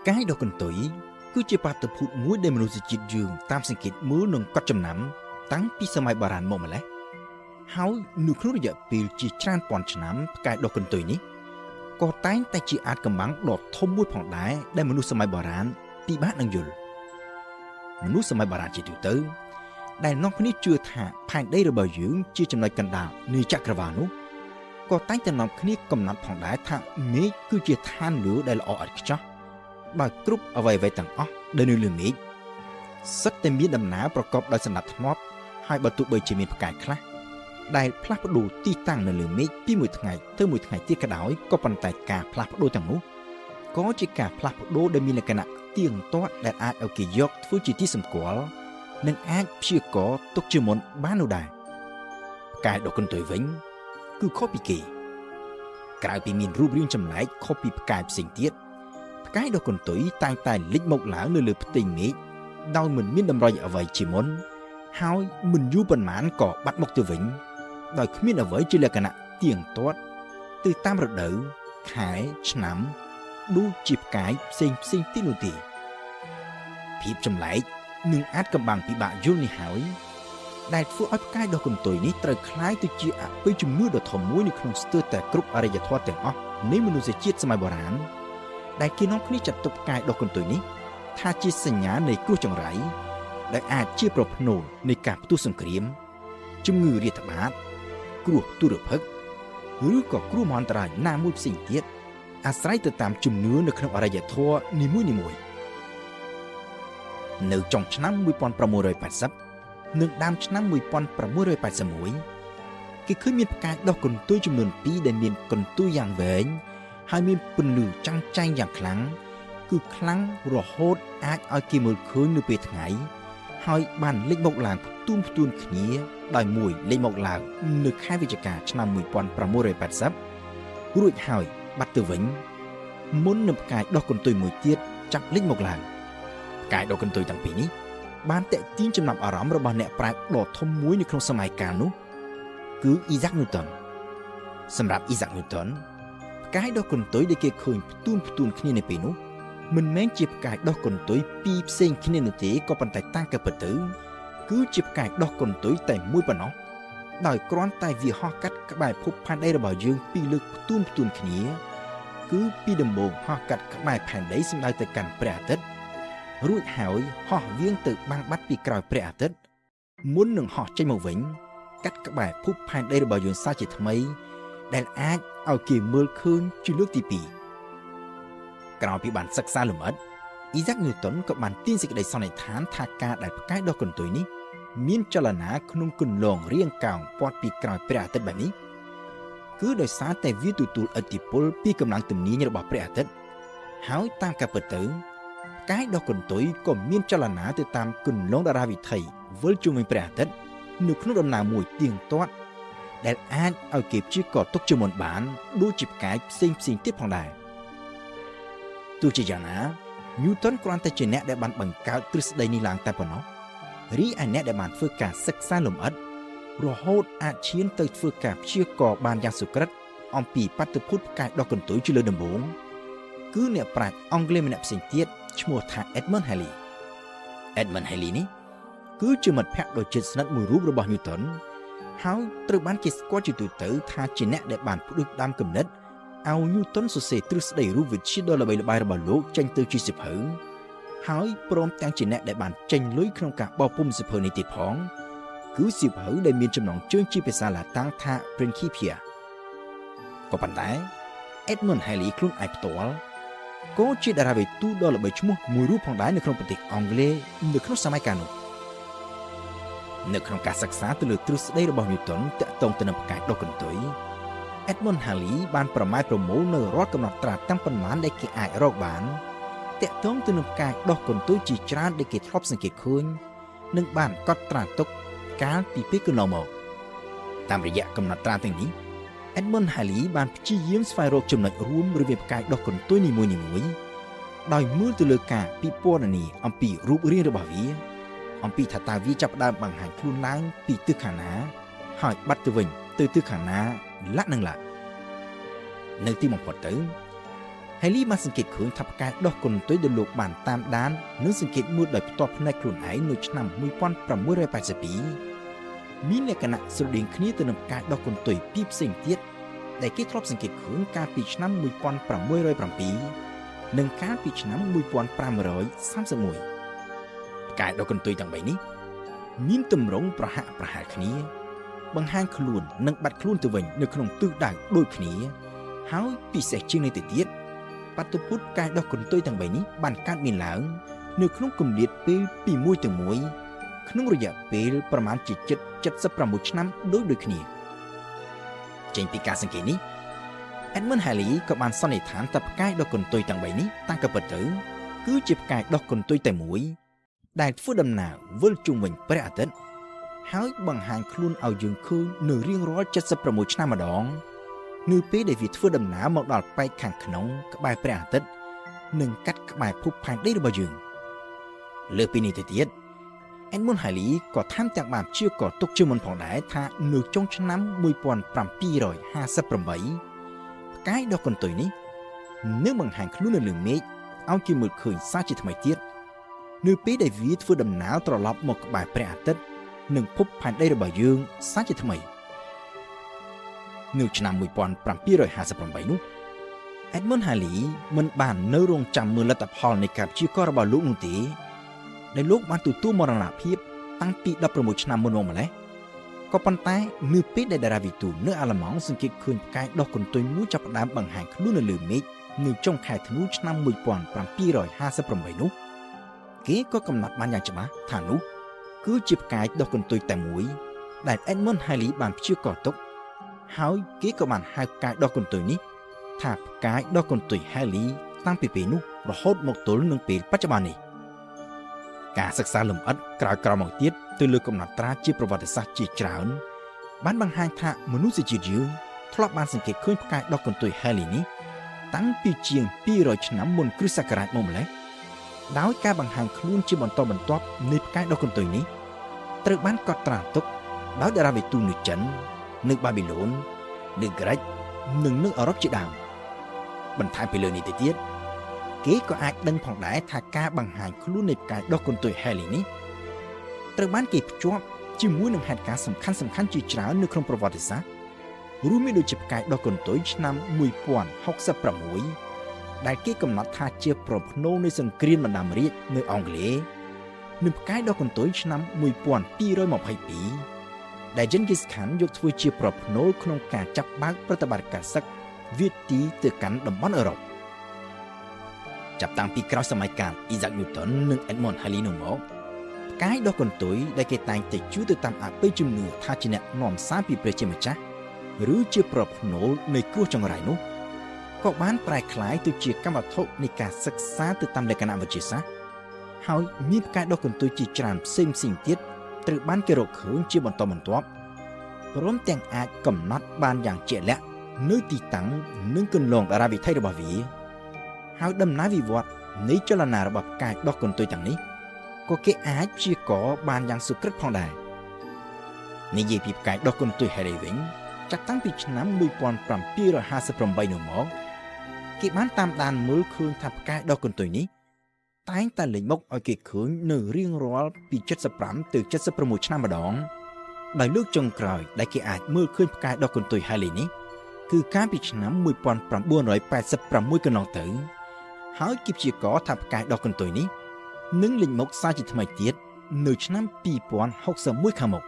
កាយដ៏កន្ទុយគឺជាបាតុភូតមួយដែលមនុស្សជាតិយើងតាមសង្កេតមើលនិងកត់ចំណាំតាំងពីសម័យបុរាណមកម្ល៉េះហើយនៅក្នុងរយៈពេលជាច្រើនពាន់ឆ្នាំផ្កាយដ៏កន្ទុយនេះក៏តែងតែជាអាចកំបាំងដ៏ធំមួយផងដែរដែលមនុស្សសម័យបុរាណពិបាកនឹងយល់មនុស្សសម័យបុរាណជាទូទៅដែលនាំគ្នាជឿថាផែនដីរបស់យើងជាចំណុចកណ្ដាលនៃចក្រវាឡនោះក៏តែងតែនាំគ្នាកំណត់ផងដែរថាមេឃគឺជាឋានលើដែលល្អឥតខ្ចោះដោយគ្រប់អ្វីៗទាំងអស់ដែលនៅលើមេឃសុទ្ធតែមានដំណើរប្រកបដោយសណ្ដាប់ធ្នាប់ហើយបើទោះបីជាមានផ្កាយខ្លះដែលផ្លាស់ប្ដូរទីតាំងនៅលើមេឃពីមួយថ្ងៃទៅមួយថ្ងៃទៀតក៏ដោយក៏ប៉ុន្តែការផ្លាស់ប្ដូរទាំងនោះក៏ជាការផ្លាស់ប្ដូរដែលមានលក្ខណៈទៀងទាត់ដែលអាចឲ្យគេយកធ្វើជាទីសម្គាល់និងអាចព្យាករណ៍ទុកជាមុនបាននោះដែរផ្កាយដ៏កន្ទុយវិញគឺខុសពីគេក្រៅពីមានរូបរាងចម្លែកខុសពីផ្កាយផ្សេងទៀតផ្កាយដ៏កន្ទុយតែងតែលេចមកឡើងនៅលើផ្ទៃមេឃដោយមិនមានតម្រុយអ្វីជាមុនហើយមិនយូរប៉ុន្មានក៏បាត់មុខទៅវិញដោយគ្មានអ្វីជាលក្ខណៈទៀងទាត់ទៅតាមរដូវខែឆ្នាំដូចជាផ្កាយផ្សេងផ្សេងទៀតនោះទេភាពចម្លែកនិងអាចកំបាំងពិបាកយល់នេះហើយដែលធ្វើឲ្យផ្កាយដ៏កន្ទុយនេះត្រូវក្លាយទៅជាអបិយជំនឿដ៏ធំមួយនៅក្នុងស្ទើរតែគ្រប់អរិយធម៌ទាំងអស់នៃមនុស្សជាតិសម័យបុរាណដែលគេនាំគ្នាចាត់ទុកផ្កាយដ៏កន្ទុយនេះថាជាសញ្ញានៃគ្រោះចង្រៃដែលអាចជាប្រផ្នូលនៃការផ្ទុះសង្គ្រាមជំងឺរាតត្បាតគ្រោះទុរភិក្សឬក៏គ្រោះមហន្តរាយណាមួយផ្សេងទៀតអាស្រ័យទៅតាមជំនឿនៅក្នុងអរិយធម៌នីមួយៗនៅចុងឆ្នាំ1680និងដើមឆ្នាំ1681គេឃើញមានផ្កាយដុះកន្ទុយចំនួន2ដែលមានកន្ទុយយ៉ាងវែងហើយមានពន្លឺចាំងចែងយ៉ាងខ្លាំងគឺខ្លាំងរហូតអាចឲ្យគេមើលឃើញនៅពេលថ្ងៃហើយបានលេចមកឡើងផ្ទួនផ្ទួនគ្នាដោយមួយលេចមកឡើងនៅខែវិច្ឆិកាឆ្នាំ1680រួចហើយបាត់ទៅវិញមុននឹងផ្កាយដុះកន្ទុយមួយទៀតចាប់លេចមកឡើងផ្កាយដុះកន្ទុយទាំងពីរនេះបានទាក់ទាញចំណាប់អារម្មណ៍របស់អ្នកប្រាជ្ញដ៏ធំមួយនៅក្នុងសម័យកាលនោះគឺអ៊ីសាក់ញូតុនសម្រាប់អ៊ីសាក់ញូតុនផ្កាយដុះកន្ទុយដែលគេឃើញផ្ទួនផ្ទួនគ្នានៅពេលនោះមិនមែនជាផ្កាយដុះកន្ទុយពីរផ្សេងគ្នានោះទេក៏ប៉ុន្តែតាមការពិតទៅគឺជាផ្កាយដុះកន្ទុយតែមួយប៉ុណ្ណោះដោយគ្រាន់តែវាហោះកាត់ក្បែរភពផែនដីរបស់យើងពីរលើកផ្ទួនផ្ទួនគ្នាគឺពីដំបូងហោះកាត់ក្បែរផែនដីសម្ដៅទៅកាន់ព្រះអាទិត្យរួចហើយហោះវាងទៅបាំងបាត់ពីក្រោយព្រះអាទិត្យមុននឹងហោះចេញមកវិញកាត់ក្បែរភពផែនដីរបស់យើងសាជាថ្មីដែលអាចឲ្យគេមើលឃើញជាលើកទី2ក្រោយពីបានសិក្សាលម្អិតអ៊ីសាក់ញូតុនក៏បានទាញសេចក្តីសន្និដ្ឋានថាការដែលផ្កាយដុះកន្ទុយនេះមានចលនាក្នុងគន្លងរាងកោងព័ទ្ធពីក្រោយព្រះអាទិត្យបែបនេះគឺដោយសារតែវាទទួលឥទ្ធិពលពីកម្លាំងទំនាញរបស់ព្រះអាទិត្យហើយតាមការពិតទៅផ្កាយដុះកន្ទុយក៏មានចលនាទៅតាមគន្លងតារាវិថីវិលជុំវិញព្រះអាទិត្យនៅក្នុងដំណើរមួយទៀងទាត់ដែលអាចឲ្យគេព្យាករណ៍ទុកជាមុនបានដូចជាផ្កាយផ្សេងផ្សេងទៀតផងដែរទោះជាយ៉ាងណាញូតុនគ្រាន់តែជាអ្នកដែលបានបង្កើតទ្រឹស្ដីនេះឡើងតែប៉ុណ្ណោះរីឯអ្នកដែលបានធ្វើការសិក្សាលម្អិតរហូតអាចឈានទៅធ្វើការព្យាករណ៍បានយ៉ាងសុក្រិតអំពីបាតុភូតផ្កាយដុះកន្ទុយជាលើដំបូងគឺអ្នកប្រាជ្ញអង់គ្លេសម្នាក់ផ្សេងទៀតឈ្មោះថា Edmund Halley Edmund Halley នេះគឺជាមិត្តភក្តិដ៏ជិតស្និទ្ធមួយរូបរបស់ញូតុនហើយត្រូវបានគេស្គាល់ជាទូទៅថាជាអ្នកដែលបានផ្ដួចផ្ដើមគំនិតឲ្យញូតុនសរសេរទ្រឹស្ដីរូបវិទ្យាដ៏ល្បីល្បាញរបស់លោកចេញទៅជាសៀវភៅហើយព្រមទាំងជាអ្នកដែលបានចេញលុយក្នុងការបោះពុម្ពសៀវភៅនេះទៀតផងគឺសៀវភៅដែលមានចំណងជើងជាភាសាឡាតាំងថា Principia ក៏ប៉ុន្តែ Edmund Halley ខ្លួនឯងផ្ទាល់ក៏ជាតារាវិទូដ៏ល្បីឈ្មោះមួយរូបផងដែរនៅក្នុងប្រទេសអង់គ្លេសនៅក្នុងសម័យកាលនោះនៅក្នុងការសិក្សាទៅលើទ្រឹស្ដីរបស់ញូតុនទាក់ទងទៅនឹងផ្កាយដុះកន្ទុយ Edmund Halley បានប្រម៉ែប្រមូលនៅរាល់កំណត់ត្រាទាំងប៉ុន្មានដែលគេអាចរកបានទាក់ទងទៅនឹងផ្កាយដុះកន្ទុយជាច្រើនដែលគេធ្លាប់សង្កេតឃើញនិងបានកត់ត្រាទុកកាលពីពេលកន្លងមកតាមរយៈកំណត់ត្រាទាំងនេះ Edmund Halley បានព្យាយាមស្វែងរកចំណុចរួមរវាងផ្កាយដុះកន្ទុយនីមួយៗដោយមើលទៅលើការពិពណ៌នាអំពីរូបរាងរបស់វាអំពីថាតើវាចាប់ផ្ដើមបង្ហាញខ្លួនឡើងពីទិសខាងណាហើយបាត់ទៅវិញទៅទិសខាងណាលក្ខនឹងលក្ខនៅទីបំផុតទៅ Halley បានសង្កេតឃើញថាផ្កាយដោះកន្ទុយដែលលោកបានតាមដាននិងសង្កេតមើលដោយផ្ទាល់ភ្នែកខ្លួនឯងនៅឆ្នាំ1682មានលក្ខណៈស្រដៀងគ្នាទៅនឹងផ្កាយដោះកន្ទុយពីរផ្សេងទៀតដែលគេធ្លាប់សង្កេតឃើញកាលពីឆ្នាំ1607និងកាលពីឆ្នាំ1531ផ្កាយដោះកន្ទុយទាំង3នេះមានទម្រង់ប្រហាក់ប្រហែលគ្នាបង្ហាញខ្លួននិងបាត់ខ្លួនទៅវិញនៅក្នុងទិសដៅដូចគ្នាហើយពិសេសជាងនេះទៅទៀតបាតុភូតផ្កាយដោះកន្ទុយទាំង3នេះបានកើតមានឡើងនៅក្នុងគម្លាតពេលពីមួយទៅមួយក្នុងរយៈពេលប្រមាណជាជិត76ឆ្នាំដូចគ្នាចេញពីការសង្កេតនេះ Edmund Halley ក៏បានសន្និដ្ឋានថាផ្កាយដោះកន្ទុយទាំង3នេះតាមក៏ពិតទៅគឺជាផ្កាយដោះកន្ទុយតែមួយដែលធ្វើដំណើរវិលជុំវិញព្រះអាទិត្យហើយបង្ហាញខ្លួនឲ្យយើងឃើញនៅរៀងរាល់76ឆ្នាំម្ដងនៅពេលដែលវាធ្វើដំណើរមកដល់ប៉ែកខាងក្នុងក្បែរព្រះអាទិត្យនិងកាត់ក្បែរភពផែនដីរបស់យើងលើសពីនេះទៅទៀត Edmund Halley ក៏ថែមទាំងបានព្យាករណ៍ទុកជាមុនផងដែរថានៅចុងឆ្នាំ1758ផ្កាយដោះកន្ទុយនេះនឹងបង្ហាញខ្លួននៅលើមេឃឲ្យគេមើលឃើញសាជាថ្មីទៀតនៅពេលដែលវាធ្វើដំណើរត្រឡប់មកក្បែរព្រះអាទិត្យនិងភពផែនដីរបស់យើងសាជាថ្មីនៅឆ្នាំ1758នោះ Edmund Halley មិនបាននៅរងចាំមើលលទ្ធផលនៃការព្យាករណ៍របស់លោកនោះទេដែលលោកបានទទួលមរណភាពតាំងពី16ឆ្នាំមុនមកម្ល៉េះក៏ប៉ុន្តែនៅពេលដែលតារាវិទូនៅអាល្លឺម៉ង់សង្កេតឃើញផ្កាយដោះកន្ទុយមួយចាប់ផ្ដើមបង្ហាញខ្លួននៅលើមេឃនៅចុងខែធ្នូឆ្នាំ1758នោះគេក៏កំណត់បានយ៉ាងច្បាស់ថានោះគឺជាផ្កាយដោះកន្ទុយតែមួយដែល Edmund Halley បានព្យាករណ៍ទុកហើយគេក៏បានហៅផ្កាយដោះកន្ទុយនេះថាផ្កាយដោះកន្ទុយ Halley តាំងពីពេលនោះរហូតមកទល់នឹងពេលបច្ចុប្បន្ននេះការសិក្សាលម្អិតក្រោយៗមកទៀតទៅលើកំណត់ត្រាជាប្រវត្តិសាស្ត្រជាច្រើនបានបង្ហាញថាមនុស្សជាតិយើងធ្លាប់បានសង្កេតឃើញផ្កាយដោះកន្ទុយ Halley នេះតាំងពីជាង200ឆ្នាំមុនគ្រិស្តសករាជមកម្ល៉េះដោយការបង្ហាញខ្លួនជាបន្តបន្ទាប់នៃផ្កាយដោះកន្ទុយនេះត្រូវបានកត់ត្រាទុកដោយតារាវិទូនៅចិននៅបាប៊ីឡូននៅក្រិចនិងនៅអឺរ៉ុបជាដើមបន្ថែមពីលើនេះទៅទៀតគេក៏អាចដឹងផងដែរថាការបង្ហាញខ្លួននៃផ្កាយដោះកន្ទុយ Halley នេះត្រូវបានគេភ្ជាប់ជាមួយនឹងហេតុការណ៍សំខាន់ៗជាច្រើននៅក្នុងប្រវត្តិសាស្ត្ររួមមានដូចជាផ្កាយដោះកន្ទុយឆ្នាំ1066ដែលគេកំណត់ថាជាប្រផ្នូលនៃសង្គ្រាមបណ្ដាំរាជនៅអង់គ្លេសនិងផ្កាយដោះកន្ទុយឆ្នាំ1222ដែល Genghis Khan យកធ្វើជាប្រផ្នូលក្នុងការចាប់បើកប្រតិបត្តិការសឹកវាយទីទៅកាន់តំបន់អឺរ៉ុបចាប់តាំងពីក្រោយសម័យកាល Isaac Newton និង Edmund Halley នោះមកផ្កាយដោះកន្ទុយដែលគេតែងតែជឿទៅតាមអបិយជំនឿថាជាអ្នកនាំសារពីព្រះជាម្ចាស់ឬជាប្រផ្នូលនៃគ្រោះចង្រៃនោះក៏បានប្រែក្លាយទៅជាកម្មវត្ថុនៃការសិក្សាទៅតាមលក្ខណៈវិទ្យាសាស្ត្រហើយមានផ្កាយដោះកន្ទុយជាច្រើនផ្សេងៗទៀតត្រូវបានគេរកឃើញជាបន្តបន្ទាប់ព្រមទាំងអាចកំណត់បានយ៉ាងជាក់លាក់នៅទីតាំងនិងគន្លងតារាវិថីរបស់វាហើយដំណើរវិវត្តនៃចលនារបស់ផ្កាយដោះកន្ទុយទាំងនេះក៏គេអាចព្យាករណ៍បានយ៉ាងសុក្រិតផងដែរនិយាយពីផ្កាយដោះកន្ទុយ Halley វិញចាប់តាំងពីឆ្នាំ1758នោះមកគេបានតាមដានមើលឃើញថាផ្កាយដោះកន្ទុយនេះតែងតែលេចមុខឲ្យគេឃើញនៅរៀងរាល់ពី75ទៅ76ឆ្នាំម្ដងដោយលើកចុងក្រោយដែលគេអាចមើលឃើញផ្កាយដោះកន្ទុយ Halley នេះគឺកាលពីឆ្នាំ1986កន្លងទៅហើយគេព្យាករណ៍ថាផ្កាយដោះកន្ទុយនេះនឹងលេចមុខសាជាថ្មីទៀតនៅឆ្នាំ2061ខាងមុខ។